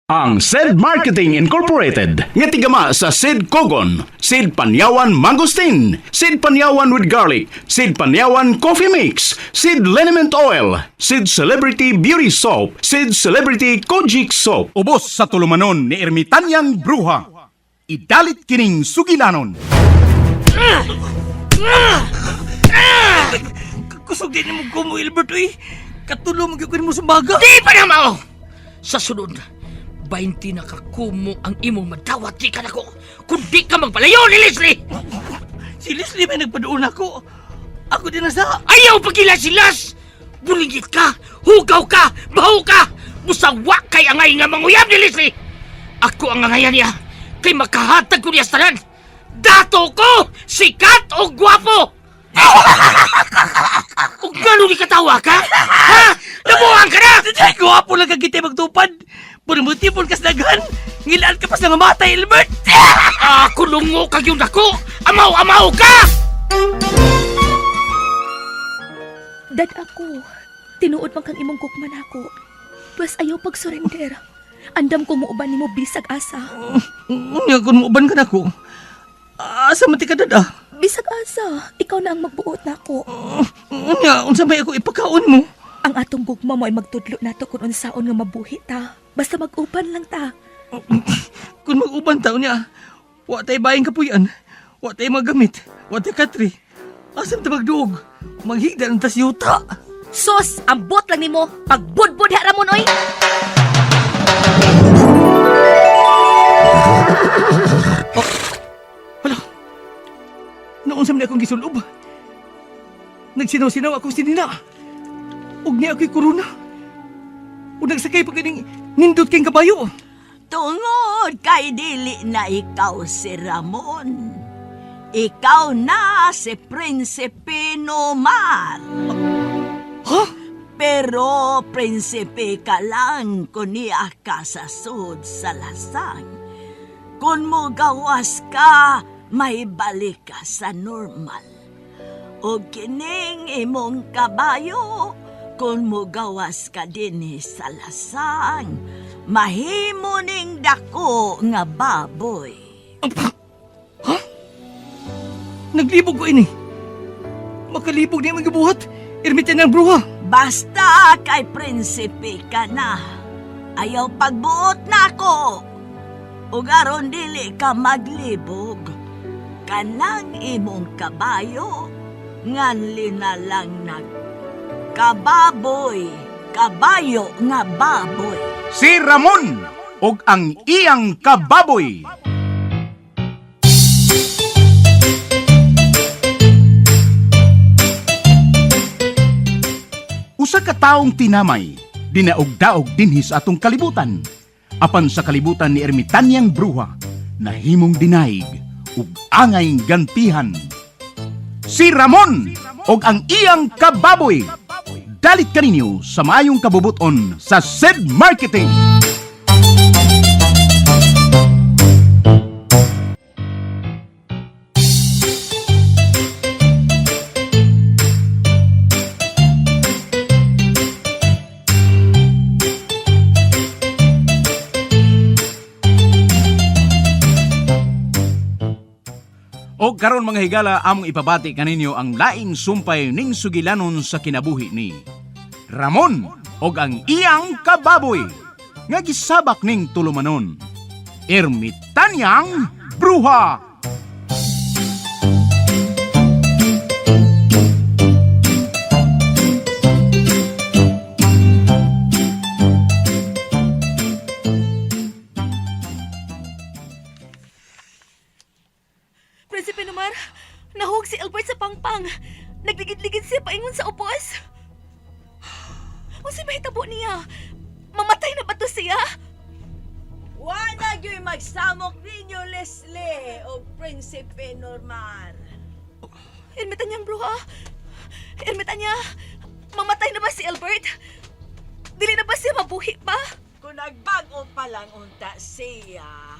Ang Sed Marketing Incorporated nga tigama sa Sed Kogon, Sed Panyawan Mangosteen, Sed Panyawan with Garlic, Sed Panyawan Coffee Mix, Sed Liniment Oil, Sed Celebrity Beauty Soap, Sed Celebrity Kojic Soap. Ubos sa tulumanon ni Ermitanyang Bruha. Idalit kining sugilanon. Kusog din mo ko mo, Ilbert, uy. Katulo mo gyud mo sa baga. Di pa na mao! Sa sunod, 20 na kakumo ang imong madawat di ka nako. Kung di ka magpalayo ni Leslie! Si Leslie may nagpaduon ako. Ako din na sa... Ayaw pagila si Las! Bulingit ka! Hugaw ka! Baho ka! Busawa kay angay nga manguyab ni Leslie! Ako ang angayan niya kay makahatag ko niya sa tanan! Dato ko! Sikat o gwapo! O gano'n katawa ka? Ha? Nabuang ka na! Ay, gwapo lang ka kita magtupad. Puro kas daghan. Ngilaan ka pa sa nga matay, Ilbert. Ako lungo kag yung dako! Amaw-amaw ka! Dad ako, tinuod man kang imong gugma nako. Pwes ayaw pag-surrender. Andam ko muuban nimo bisag asa. Unya, kung muuban ka na ko. Asa man ti ka dada? Bisag asa, ikaw na ang magbuot nako. Unya, unsa may ako ipakaon mo? Ang atong gugma mo ay magtudlo nato kung unsaon nga mabuhi ta. Basta mag-uban lang ta. Kung mag-uban ta, unya, wa tay bayang kapuyan. Wa tay magamit. Wa tay katri. Asa man ta magduog? Maghigda ng tas yuta. Sos, ambot lang nimo. Pagbudbud ha ramon oy. Hala. Noon sa akong gisulob. Nagsinaw-sinaw akong sinina. Ug niya ako'y korona. Ug nagsakay pa kining nindot kayong kabayo. Tungod kay dili na ikaw si Ramon. Ikaw na si Prinsipe Nomar. Ha? Pero prinsipe ka lang kung niya ka sa sud sa lasang. Kung mo gawas ka, may balik ka sa normal. O kining imong kabayo, kung mo gawas ka dinhi sa lasang, mahimo ning dako nga baboy. Naglibog ko ini. Makalibog niya magibuhat. Ermitan ng bruha. Basta kay prinsipe ka na. Ayaw pagbuot na ako. Ug aron dili ka maglibog. Kanang imong kabayo, nganli na lang nag kababoy, kabayo nga baboy. Si Ramon og ang iyang kababoy. Usa ka taong tinamay, dinaog-daog dinhi sa atong kalibutan. Apan sa kalibutan ni Ermitanyang Bruha, nahimong dinaig ug angay gantihan. Si Ramon og ang iyang kababoy. Dalit kaninyo sa maayong kabubuton sa Sed Marketing. O karon mga higala among ipabati kaninyo ang laing sumpay ning sugilanon sa kinabuhi ni Ramon og ang iyang kababoy nga gisabak ning tulumanon. Ermitanyang Bruha. Prinsipe Nomar, nahug si Albert sa pangpang. Nagligid-ligid siya paingon sa ubos. Unsa mahitabo niya? Mamatay na ba to siya? Wala gyud magsamok ninyo Leslie o Prinsipe Normar. Ermitan niyang bruha. Ermitan niya. Mamatay na ba si Albert? Dili na ba siya mabuhi pa? Kung nagbago pa lang unta siya,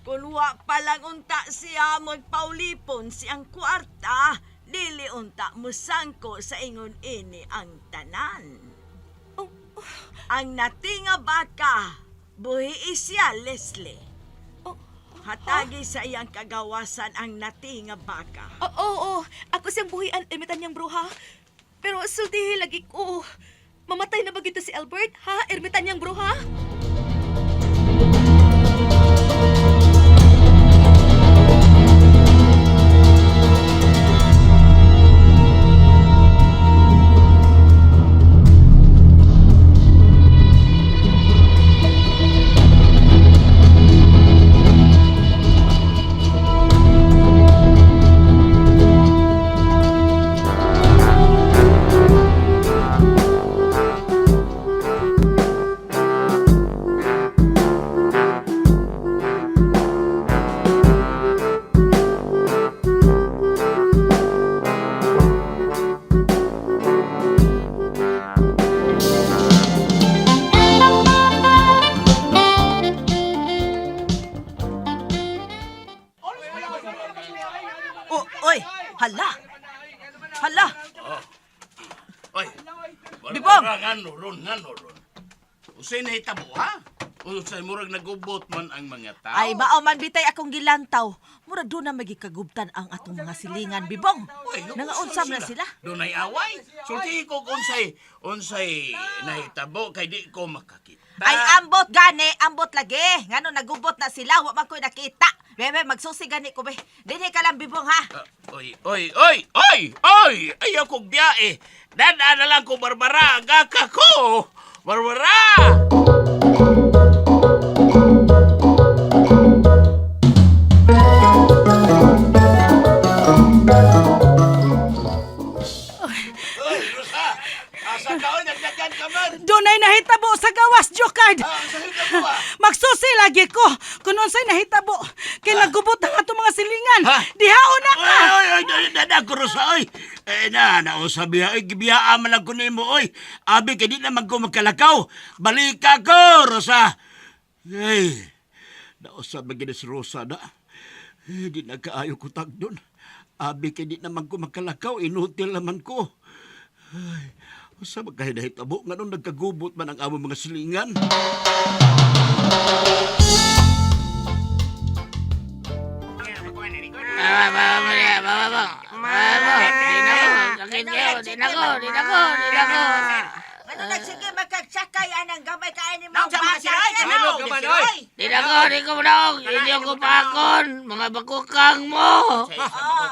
kung wa pa lang unta siya magpaulipon siyang kwarta, dili unta musangko sa ingon ini ang tanan. Oh, Ang natinga baka, Buhi siya, Leslie. Oh, Hatagi sa iyang kagawasan ang nati nga baka. Oo, oo, oo. Ako siyang buhian, ermitan niyang bruha. Pero sultihi lagi ko. Mamatay na ba gito si Albert, ha? Ermitan niyang bruha? O, oy, hala. Hala. Oy, Bibong! Ngano ron, ngano ron. Usay nahitabo, ha? Usay murag nagubot man ang mga tao. Ay, mao man bitay akong gilantaw. Mura doon na magikagubtan ang atong mga silingan, Bibong. Uy, Nangaunsa man na sila. Dunay away. Sulti ko kung unsay unsay nahitabo kay di ko makakita. Ay, ambot gani, ambot lagi. Ngano nagubot na sila, wa man ko'y nakita. Bebe, magsusi gani ko be. Dinhi ka lang, Bibong, ha? Ah, oy, oy, oy, oy, oy! Ayaw kong biyae. Dada na lang ko, Barbara. Gaka ko! Barbara! Oy, Rosa! Asa ka? Oy, nagdagan ka man! Dunay nahitabo sa gawas, Jokard. Ah, sa hitabo ah. Magsusi lagi ko kung unsay nahitabo kay nagubot ang atong mga silingan. Ha? Dihaon na ka. Oy, oy, oy, dada ko Rosa, oy. Eh, na, nausa biya, oy, gibiyaan man lang ko nimo, oy. Abi, kay di naman ko magkalakaw. Balika ko, Rosa. Ay, nausa ba gini si Rosa na? Eh, di nagkaayo ko tagdon. Abi, kay di naman ko magkalakaw, inutil naman ko. Ay, usa ba kay nahitabo nga nung nagkagubot man ang among mga silingan? Ano nagsige magkagsakay anang gamay kaay ni mga bata. Di na ko, di ko manaog. Inyo ko paakon. Mga bakukang mo.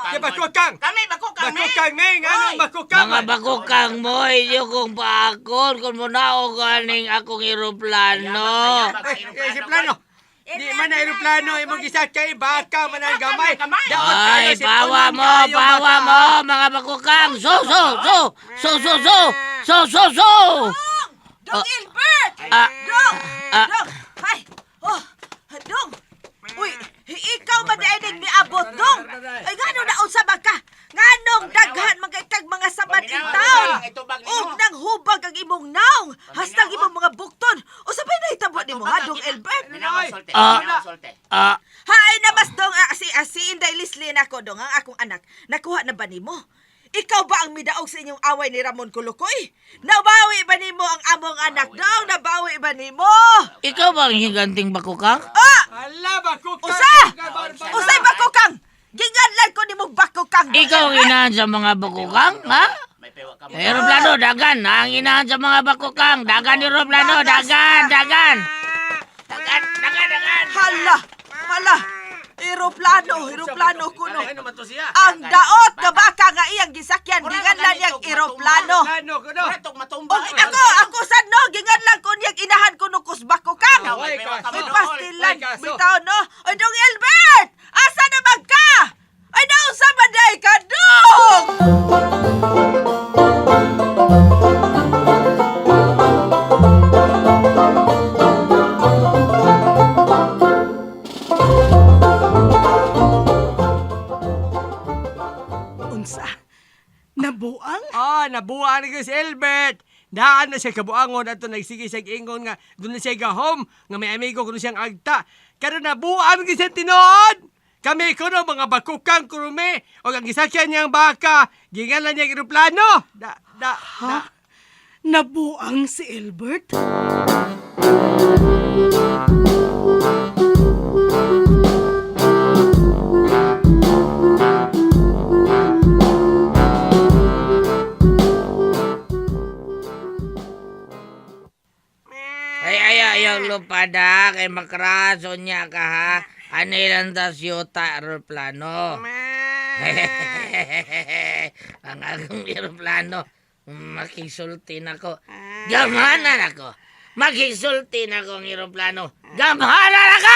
Kay bakukang! Kami, bakukang, Bakukang, Ming! Anong bakukang? Mga bakukang mo, inyo kong paakon. Kung munaog aning akong eroplano. Ay, eh, si plano! Di man na aeroplano, imong gisakay, baka man ang gamay. Daot Ay, kayo si bawa Punon mo, kayo bawa baka. mo, mga bakukang. So, so, so, so, so, so, so, so, so. Dong Ilbert! Ah, Dong! ah. Dong! Ay! Oh! Dong! Uy, ikaw man di ay nagmiabot, Dong! Ay, ngano na unsa ba ka? Nganong daghan mga ikag mga samad in town? Ug nang hubag ang imong naong, hastang imong mga bukton. Usa pa'y nahitabo nimo ha, Dong Elbert? Ah, ah, Haay na mas dong ah, si ah, si Inday Leslie nako dong ang akong anak. Nakuha na ba nimo? Ikaw ba ang midaog sa inyong away ni Ramon Kulukoy? Nabawi ba nimo ang among anak dong? Nabawi ba nimo? ikaw ba ang higanting bakukang? Ah! Hala, bakukang! Usa! Usay bakukang! Ginganlan ko nimo bakukang. Ikaw ang inahan sa mga bakukang, ha? Aeroplano, dagan. Ang inahan sa mga bakukang. Dagan, aeroplano, dagan, dagan. Dagan, dagan, dagan. Hala! Hala! Eroplano, eroplano kuno. Ano man to siya? Ang daot nga baka nga iyang gisakyan ginganlan niyang eroplano. Plano ko no. Og ako, ako sad no, ginganlan ko niyang inahan kuno kusbakukang. Oy, kaso. Uy, pastilan. Oy, kaso. Bitaw, no? Oy, Dong Elbert! Asa naman ka? Ay, nausa ba day ka, Dong? Unsa? Nabuang? Ah, nabuha ni si Elbert. Daan na siya kabuangon ato nagsige siya ingon nga doon na siya gahom nga may amigo kuno siyang agta. Karon nabuan gyud siya tinuod. Kami kuno mga bakukang kurume og ang gisakyan niyang baka gingalan niya eroplano. Da da da. Nabuang si Albert? Ay, ay, ayaw lupada kay makraso niya ka ha. Ano ilang tas yuta aeroplano? Ang akong aeroplano, makisulti na ko. Gamanan ako. Makisulti na ko ang aeroplano. Gamanan ako!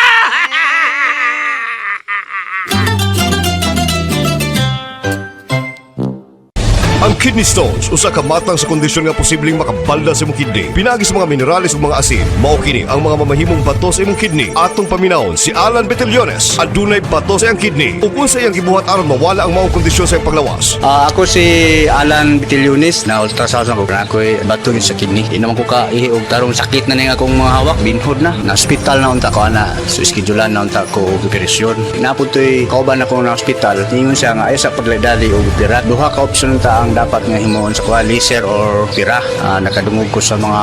Ang kidney stones usa ka matang sa kondisyon nga posibleng makabalda sa imong kidney. Pinagi sa mga minerales ug mga asin. Mao kini ang mga mamahimong bato sa imong kidney. Atong paminawon si Alan Betellones. Adunay bato sa iyang kidney. Ug unsa iyang gibuhat aron mawala ang maong kondisyon sa iyang panglawas. Ako si Alan Bitiliones na ultrasound ko na ako'y bato yun sa kidney. Di naman ko ka ihi og tarong sakit na ning akong mga hawak binhod na. Na ospital na unta ko ana. So schedulean na unta ko og operasyon. Napud to'y kauban ako na ospital. Ningon siya nga ay sa pagladali og opera. Duha ka option ta ang dapat nga himuon sa kuha, laser or opera. Nakadungog ko sa mga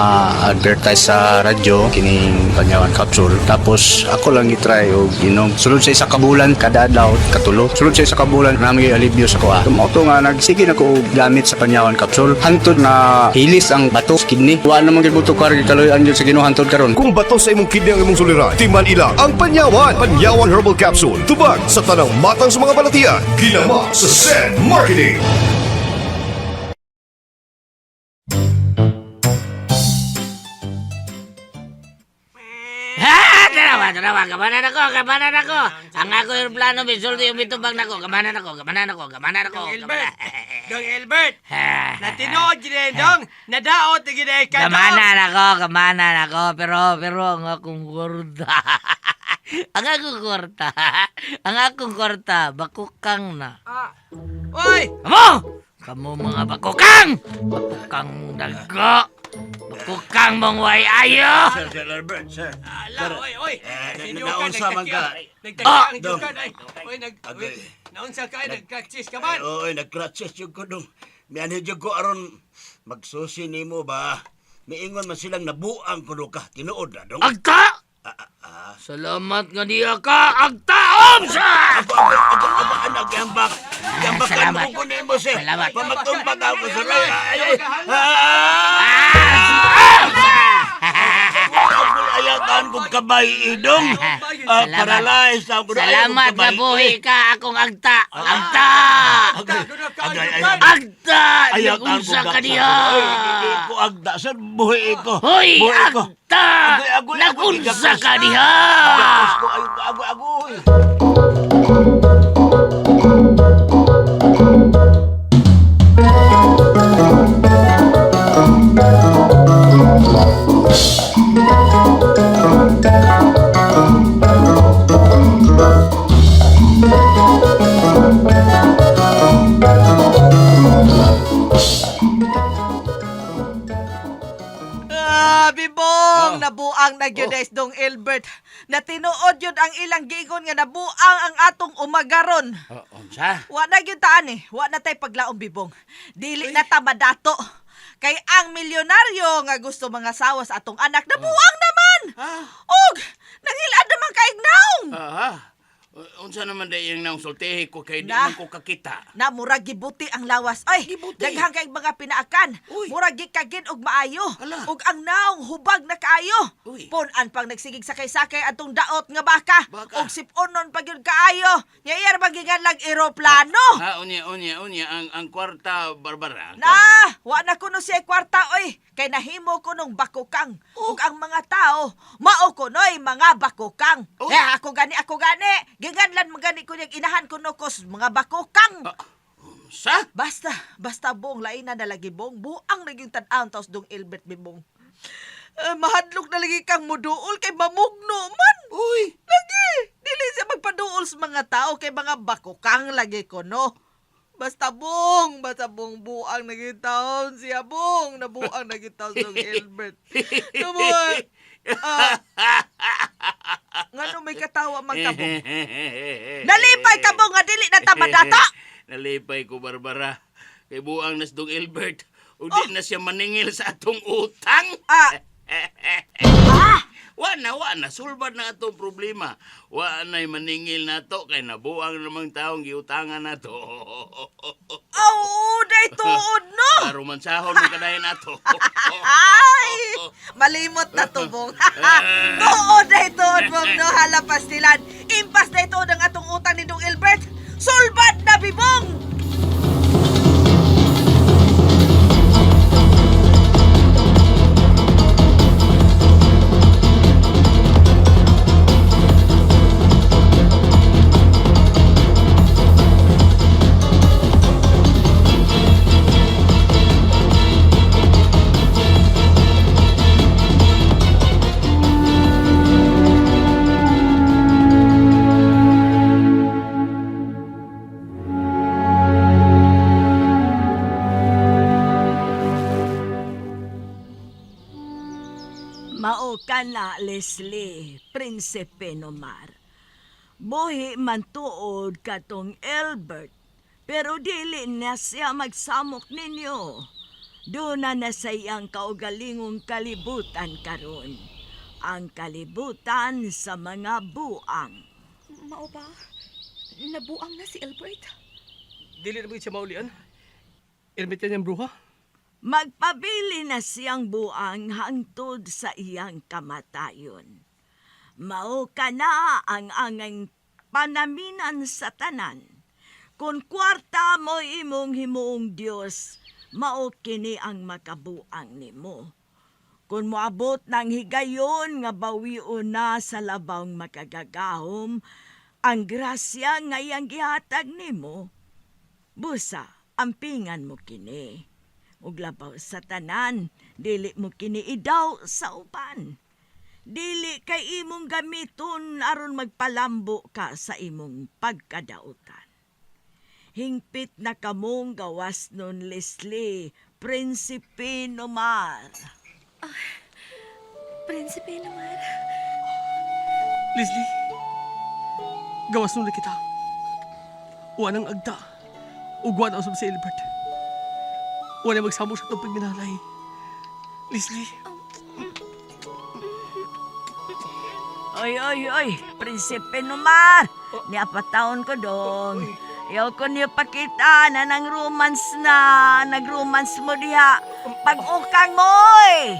advertise sa radyo kining Panyawan capsule. Tapos ako lang gitry og inom. Sulod sa isa ka bulan kada adlaw katulo. Sulod sa isa ka bulan nami alibyo sa kuha. Mao to nga nagsige na ko og gamit sa Panyawan capsule. Hantod na hilis ang bato sa kidney. Wa naman gyud buto kar gikaloy-an gyud sa Ginoo hantod karon. Kung bato sa imong kidney ang imong suliran, timan ila ang Panyawan. Panyawan Herbal Capsule. Tubag sa tanang matang sa mga balatian. Ginama sa Sen Marketing. Ha! Tanawa, tanawa, gamanan ako, gamanan ako. Ang ako aeroplano, misulti yung bitubang nako. Gamanan ako, gamanan ako, gamanan ako. Dong Elbert! Dong Elbert! Ha. Natinood gid eh, dong! Nadaot na gid eh ka, dong! Gamanan ako, gamanan ako, pero pero ang akong kwarta. Ang akong kwarta. Ang akong kwarta, bakukang na. Ah, Oy! Kamo! Kamo mga bakukang! Bakukang daga! Bakukang mong way ayo! Sir, Sir Albert, sir. Ala, oy, oy! Eh, Sinyo ka, naunsa man ka. nagtakiya. Nagtakiya Ah! ang jukan, ay. Oy, nag... Oy, Agay. naunsa ka, ay, nag-crutches ka man. Oo, nag-crutches yung ko dong. Mianhi jud ko aron magsusi nimo ba. Miingon man silang nabuang kuno ka. Tinuod na dong. Agta! Salamat nga diya ka! Agta! Omsa! Ako, ako, ako, ako, anak, gambak. Gambakan Salamat. mo ko nimo, sir. Salamat. Pamatumbag ako sa lay. Ay, ay, ah! Omsa! Ako ayakan kong kabay idong. Ah, Salamat. paralyzed ako. Ayaw kong Salamat nga kabay. buhi ka akong agta! Agta! Agay, agay, ay, Agta! Ayaw ka Nagunsa ka diya! Ay, hindi ko agda, sir. Buhi ko. Hoy! Buhi ko. Agta! Agoy, agoy, agoy, Nagunsa gapos. ka diha! Gapos ko, agoy, agoy, agoy. Ah, bibong, nabuang na gyud oh. Dong Elbert. Na tinuod yun ang ilang gigon nga nabuang ang atong umagaron. Unsa? Wa na gyud taan eh. Wa na tay paglaom bibong. Dili na ta madato. Kay ang milyonaryo nga gusto mga sawa sa atong anak nabuang naman. Og nangilad naman kay naong. Aha. Unsa naman day iyang naong sultihi ko kay di Na. man ko kakita. Na murag gibuti ang lawas. Ay, daghang kay mga pinaakan. Uy. Murag gikagin og maayo. Ala. Ug ang naong hubag na kaayo. Uy. Pun-an pang nagsigig sakay-sakay atong daot nga baka. Baka. Ug siponon pa gyud kaayo. Nya iya ra lang eroplano. Ha, unya, unya, unya, ang kwarta, Barbara. Ang Na, wa na kuno siya kwarta oy. Kay nahimo ko nung bakukang. Ug ang mga tao, mao kunoy mga bakukang. Uy. Eh, ako gani, ako gani. Giganlan man gani ko niyang inahan kuno ko sa mga bakukang. Sa? Basta, basta bong, lain na nalagi bong. Buang naging tan-ang taos dong Elbert Bibong. Eh, mahadlok na lagi kang muduol kay mamugno man. Uy! Lagi! Dili siya magpaduol sa mga tao kay mga bakukang lagi ko, no? Basta bong, basta bong buang naging taon siya bong. Nabuang naging taon dong Elbert. Nabuang. Ah, ngano may katawa man ka bong? Nalipay ka bong nga dili na tamadata. Nalipay ko, Barbara. Kay buang nas dong Elbert. O di na siya maningil sa atong utang. Ah, Wa na, wa na. Sulbad na atong problema. Wa na'y maningil na to kay nabuang namang taong giutangan na to. Aw, day tuod no. Romansahon mo kadayon ato. Ay, malimot na tubong. Tuod day tuod bong no, hala pastilan. Impas day tuod ang atong utang ni Dong Elbert. Sulbad na bibong. Mao ka na, Leslie, Prinsipe Nomar. Buhi man tuod katong Elbert, pero dili na siya magsamok ninyo. Doon na na sa iyang kaugalingong kalibutan karon. Ang kalibutan sa mga buang. Mao ba? Nabuang na si Albert. Dili na ba siya maulian? Ermitan niyang bruha? Magpabili na siyang buang hangtod sa iyang kamatayon. Mao ka na ang angay panaminan sa tanan. Kung kwarta mo imong himuong Dios, mao kini ang makabuang nimo. Kung moabot ng higayon nga bawion na sa labang makagagahom, ang grasya nga iyang gihatag nimo, busa ampingan mo kini. Ug labaw sa tanan, dili mo kini idaw sa uban. Dili kay imong gamiton aron magpalambo ka sa imong pagkadautan. Hingpit na kamong gawas nun, Leslie, Prinsipe Nomar. Prinsipe Nomar. Leslie, gawas nun na kita. Wa nang agta. Ugwan ang si Albert. Wa na magsamo sa itong pagminalay. Leslie, Oy, oy, oy, Prinsipe Nomar! Niapataon ko dong. Iyaw ko niyo pakita na nang romance na, nagromance mo diha. Pag-ukang mo, oy!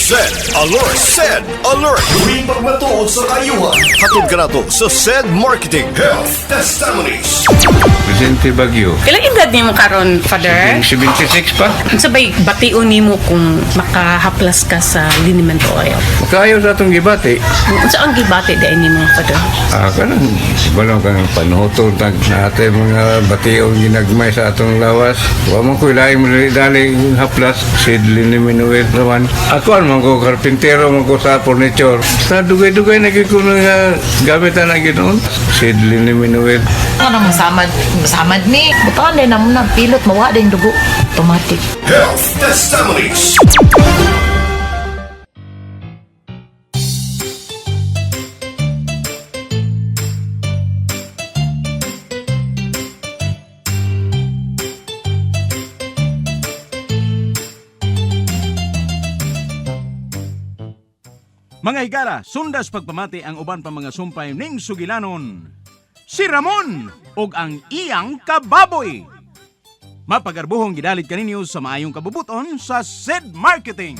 Send alert! Send alert! Tuwing pagmatuod sa kayuhan. Hatod ka na to sa Send Marketing Health Testimonies. Vicente Baguio. Ilang edad nimo karon, Father? 76 pa. Unsa bay bation nimo kung makahaplas ka sa liniment oil? Makayo sa atong gibati. Unsa ang gibati diay nimo, Father? Ah, kanang balong kanang panuhutol tag natin mga bationg ginagmay sa atong lawas. Wa man ko'y laing dali haplas sidlin ni Minuel naman. Ako man ko karpintero man ko sa furniture. Sa dugay-dugay na gyud ko nga gamit na ginoon. Sidlin ni Minuel. Ano masamad, masamad ni. Butangan din na muna, pilot, mawa din dugo. Automatic. Health Testimonies. Mga higala, sundas pagpamati ang uban pa mga sumpay ning sugilanon. Si Ramon ug ang iyang kababoy. Mapagarbuhong gidalit kaninyo sa maayong kabubuton sa Said Marketing.